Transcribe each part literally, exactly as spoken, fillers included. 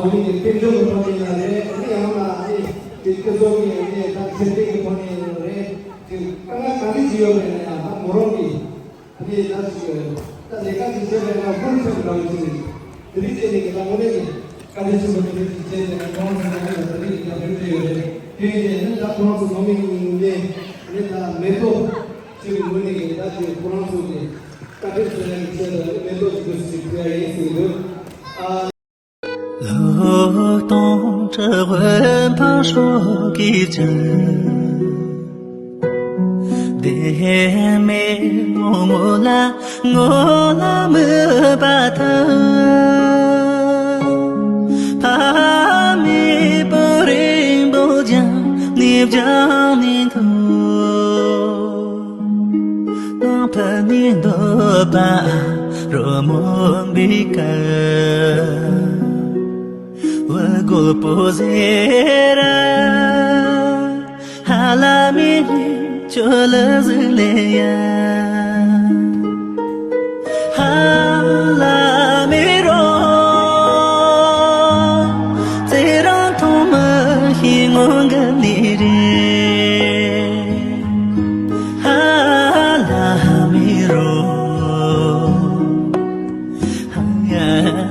ཨ་ནི་དཔལ་འབྱོར་གྱི་ཐོག་ནས་ཡང་རེད། ཨ་ནི་ཡང་ན་ཨ་ནི་དེ་སྤྱི་ཚོགས་ཀྱི་ཨ་ནི་ད་ཚན་རིག་གི་ཐོག་ནས་ཡང་རེད། དེ་དཀའ་ངལ་ག་རེ་ཞིག་ཡོད་པ་ཡིན་ན་ཡང་ད་མོ་རང་གི་ཨ་ནི་ད་ཅིག་ད་ལས་ཀ་ཅིག་བྱས་པ་ཡིན་ན་ཧུར་ཐག་འདྲ་བོ་ཅིག་རེད། དེ་རིང་བྱས་ནས་ཀྱི་ད་དངོས་གནས་ཀྱི་དཀའ་ལས་ཆེན་པོ་དེ་འདྲ་ཅིག་བྱས་ནས་ཁོ་རང་ཚོ་ནང་ལ་ད་རིང་ཡང་ཕེབས་བསྡད་ཡོད་རེད། དེ་ཡིན་ནའི་ད་ཁོ་རང་ཚོ་ནང་མི་གཉིས་ནས་ཨ་ནི་ད་མེ་ཏོག་ཅིག་གི་ངོས་ནས་ཀྱི་ད་ཅིག་ཁོ་རང་ཚོ་གི་བཀའ་དྲིན་གསོ་ཡག་གི་ཆེད་དུ་ཨ་ནི་མེ་ཏོག་ཅིག་འབུལ་ཞུ་ཞུ་ཡག་ཡིན་ཟེར་གྱི་འདུག་ཨ། ལྷོ་སྟོང་ཁྲི་དབུ་འཕང་ཕྱོགས་ཀྱི་ཆུ། བདེ་མེད་ངོ་ངོ་ལ་ངོ་ལ་མི་པ་ཐུབ། ཕ་མེས་པོ་རིན་པོ་ལྗང་ནས་ལྗང་ནས་མཐོ། ནང་ཕ་ནས་འདོད་པ་རོལ་མོ་འབུད་སྐབས། བུ་རྒོད་པོ་ཟེར་ར། ཧ་ལ་མི་ནི་ཁྱོད་ལ་གཟིགས་ལེ་ཡ། ཧ་ལ་མི་རོ། ཚེ་རང་ཐོག་མ་ཤི་ངོ་འགའ་ནི་རེད། ཧ་ལ་མི་རོ། ཧ་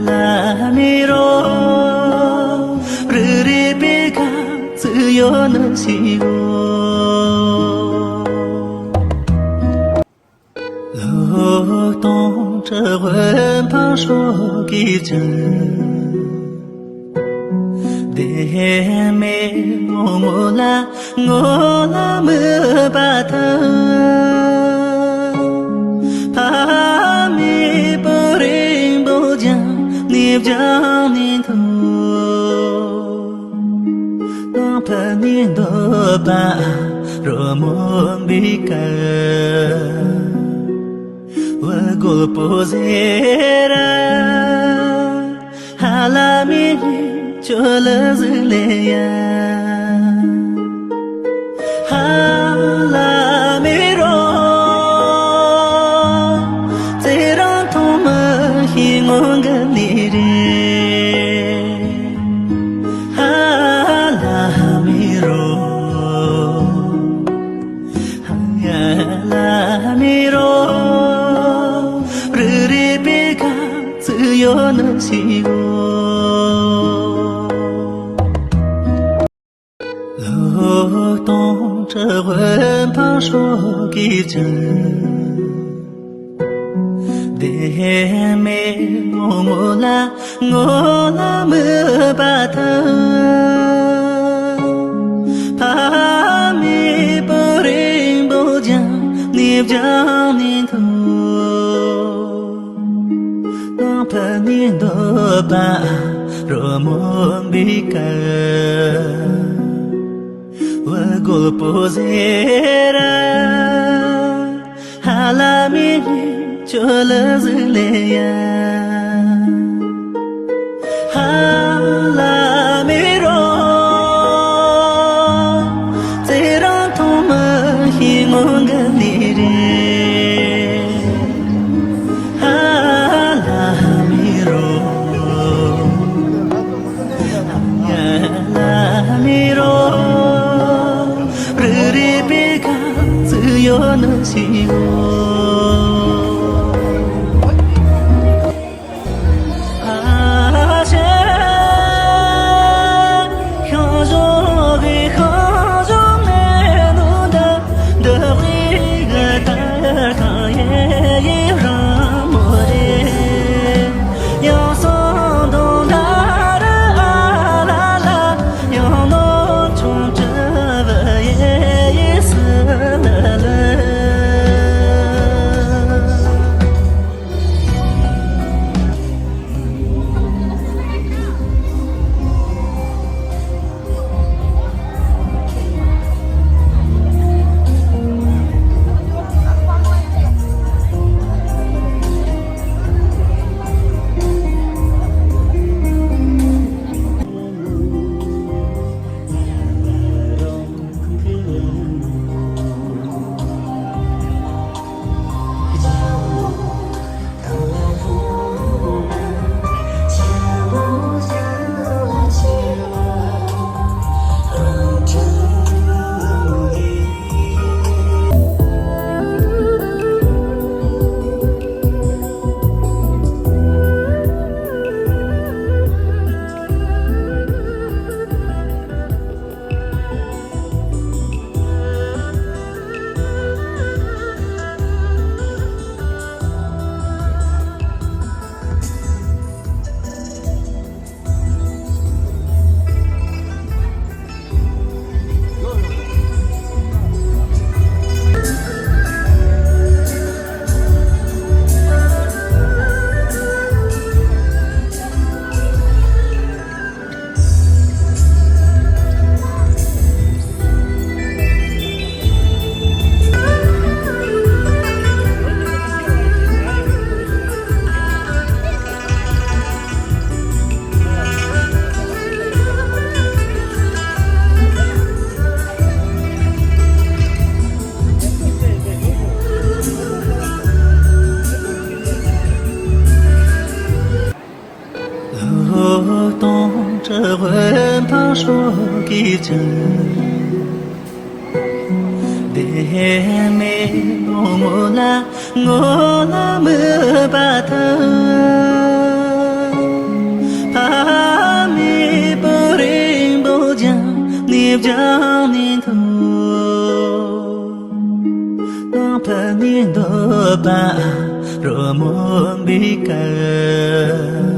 ལ་མི་རོ། རེ་རེ་པའི་ཁ་ཚུགས་ཡོད་ན་ཞིག་གོ། ལྷོ་སྟོང་ཁྲི་དབུ་འཕང་ཕྱོགས་ཀྱི་ཆུ། བདེ་མེད་ངོ་ངོ་ལ་ངོ་ལ་མི་པ་ཐུབ། ཕ་མེས་པོ་རིན་པོ་ལྗང་ནས་ལྗང་ནས་མཐོ། ནང་ཕ་ནས་འདོད་པ་རོལ་མོ་འབུད་སྐབས། བུ་རྒོད་པོ་ཟེར་ར། ཧ་ལ་མི་ནི་ཁྱོད་ལ་གཟིགས་ལེ་ཡ། ཧ་ལ་མི་རོ། ཚེ་རང་ཐོག་མ་ཤི་ངོ་འགའ་ནི་རེད། ཧ་ལ་མི་རོ། ཧ་ལ་མི་རོ། རེ་རེ་པའི་ཁ་ཚུགས་ཡོད་ན་ཞིག་གོ། ལྷོ་སྟོང་ཁྲི་དབུ་འཕང་ཕྱོགས་ཀྱི་ཆུ། བདེ་མེད་ངོ་ངོ་ལ་ངོ་ལ་མི་པ་ཐུབ། ཕ་མེས་པོ་རིན་པོ་ལྗང་ནས་ལྗང་ནས་མཐོ། ནང་ཕ་ནས་འདོད་པ་རོལ་མོ་འབུད་སྐབས། བུ་རྒོད་པོ་ཟེར་ར། ཧ་ལ་མི་ནི་ཁྱོད་ལ་གཟིགས་ལེ་ཡ། ཧ་ལ་མི་རོ། ཚེ་རང་ཐོག་མ་ཤི་ངོ་འགའ་ནི་རེད། ཧ་ལ་མི་རོ། ཧ་ལ་མི་རོ། རེ་རེ་པའི་ཁ་ཚུགས་ཡོད་ན་ཞིག་གོ། དབེན་ཐང་ཧྲོ་གི་ཆུ། བདེན་མེད་ངོ་ལ་ངོ་ལ་མི་པ་ཐག་ཕ་མེས་པོ་རིང་པོ་ལྗང་ནས་ལྗང་ནས་འཐུང་། ནང་ཕ་ནས་འདོད་པ་རོལ་མོ་འབུད་དཀའ།